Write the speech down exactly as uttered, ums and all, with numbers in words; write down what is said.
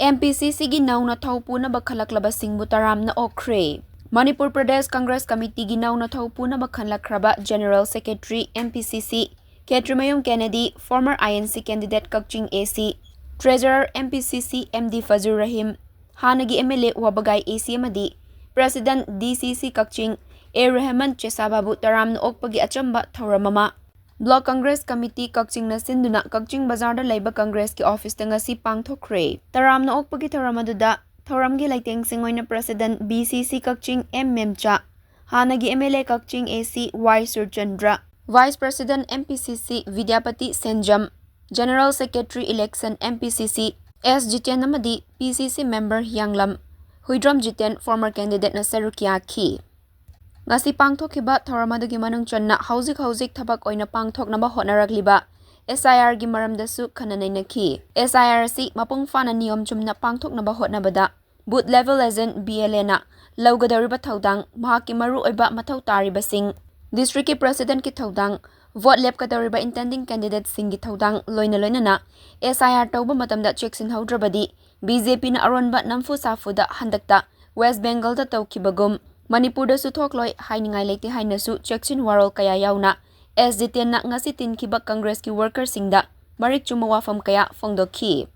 MPCCꯒꯤ ꯅꯧꯅ ꯊꯧ ꯄꯨꯅꯕ ꯈꯜꯂꯛꯂꯕꯁꯤꯡꯕꯨ ꯇꯔꯥꯝꯅ ꯑꯣꯛꯈ꯭ꯔꯦ꯫ ꯃꯅꯤꯄꯨꯔ ꯄ꯭ꯔꯗꯦꯁ ꯀꯪꯒ꯭ꯔꯦꯁ ꯀꯃꯤꯇꯤꯒꯤ ꯅꯧꯅ ꯊꯧ ꯄꯨꯅꯕ ꯈꯜꯂꯛꯈ꯭ꯔꯕ General Secretary MPCC ꯈꯦꯇ꯭ꯔꯤꯃꯌꯨꯝ ꯀꯦꯅꯦꯗꯤ, former INC candidate ꯀꯛꯆꯤꯡ AC, Treasurer MPCC MD ꯐꯖꯨꯔ Rahim, ꯍꯥꯟꯅꯒꯤ MLA ꯋꯥꯕꯒꯥꯏ AC ꯑꯃꯗꯤ President DCC ꯀꯛꯆꯤꯡ A ꯔꯦꯍꯃꯟ ꯆꯦꯁꯥꯕꯥꯕꯨ ꯇꯔꯥꯝꯅ ꯑꯣꯛꯄꯒꯤ ꯑꯆꯝꯕ ꯊꯧꯔꯝ ꯑꯃ Block Congress Committee ꯀꯛꯆꯤꯡꯅ ꯁꯤꯟꯗꯨꯅ ꯀꯛꯆꯤꯡ ꯕꯖꯥꯔꯗ ꯂꯩꯕ ꯀꯪꯒ꯭ꯔꯦꯁꯀꯤ ꯑꯣꯐꯤꯁꯇ ꯉꯁꯤ ꯄꯥꯡꯊꯣꯛꯈ꯭ꯔꯦ꯫ ꯇꯔꯥꯝꯅ ꯑꯣꯛꯄꯒꯤ ꯊꯧꯔꯝ ꯑꯗꯨꯗ ꯊꯧꯔꯝꯒꯤ ꯂꯩꯇꯦꯡꯁꯤꯡ ꯑꯣꯏꯅ President BCC ꯀꯛꯆꯤꯡ M ꯃꯦꯝꯆꯥ, ꯍꯥꯟꯅꯒꯤ MLA ꯀꯛꯆꯤꯡ AC Y Surchandra, Vice President MPCC Bidyapati ꯁꯦꯟꯖꯝ, General Secretary Election MPCC S Jiten ꯑꯃꯗꯤ PCC member ꯍꯤꯌꯥꯡꯂꯝ Huidrom Jiten, former candidateꯅ ꯁꯔꯨꯛ ꯌꯥꯈꯤ꯫ ꯉꯁꯤ ꯄꯥꯡꯊꯣꯛꯈꯤꯕ ꯊꯧꯔꯝ ꯑꯗꯨꯒꯤ ꯃꯅꯨꯡ ꯆꯟꯅ ꯍꯧꯖꯤꯛ ꯍꯧꯖꯤꯛ ꯊꯕꯛ ꯑꯣꯏꯅ ꯄꯥꯡꯊꯣꯛꯅꯕ ꯍꯣꯠꯅꯔꯛꯂꯤꯕ SIRꯒꯤ ꯃꯔꯝꯗꯁꯨ ꯈꯟꯅ ꯅꯩꯅꯈꯤ꯫ SIR ꯑꯁꯤ ꯃꯄꯨꯡ ꯐꯥꯅ ꯅꯤꯌꯣꯝ ꯆꯨꯝꯅ ꯄꯥꯡꯊꯣꯛꯅꯕ ꯍꯣꯠꯅꯕꯗ Booth Level Agent, BLAꯅ ꯂꯧꯒꯗꯧꯔꯤꯕ ꯊꯧꯗꯥꯡ, ꯃꯍꯥꯛꯀꯤ ꯃꯔꯨꯑꯣꯏꯕ ꯃꯊꯧ ꯇꯥꯔꯤꯕꯁꯤꯡ, districtꯀꯤ Presidentꯀꯤ ꯊꯧꯗꯥꯡ, vote ꯂꯦꯞꯀꯗꯧꯔꯤꯕ intending candidateꯁꯤꯡꯒꯤ ꯊꯧꯗꯥꯡ, ꯂꯣꯏꯅ ꯂꯣꯏꯅꯅ SIR ꯇꯧꯕ ꯃꯇꯝꯗ ꯆꯦꯛꯁꯤꯟꯍꯧꯗ꯭ꯔꯕꯗꯤ BJPꯅ ꯑꯔꯣꯟꯕ ꯅꯝꯐꯨ ꯁꯥꯐꯨꯗ ꯍꯟꯗꯛꯇ West Bengalꯗ ꯇꯧꯈꯤꯕꯒꯨꯝ ꯃꯅꯤꯄꯨꯔꯗꯁꯨ ꯊꯣꯛꯂꯣꯏ ꯍꯥꯏꯅꯤꯡꯉꯥꯏ ꯂꯩꯇꯦ ꯍꯥꯏꯅꯁꯨ ꯆꯦꯛꯁꯤꯟ ꯋꯥꯔꯣꯜ ꯀꯌꯥ ꯌꯥꯎꯅ S ꯖꯤꯇꯦꯟꯅ ꯉꯁꯤ ꯇꯤꯟꯈꯤꯕ ꯀꯪꯒ꯭ꯔꯦꯁꯀꯤ workerꯁꯤꯡꯗ ꯃꯔꯤꯛ ꯆꯨꯝꯕ ꯋꯥꯐꯝ ꯀꯌꯥ ꯐꯣꯡꯗꯣꯛꯈꯤ꯫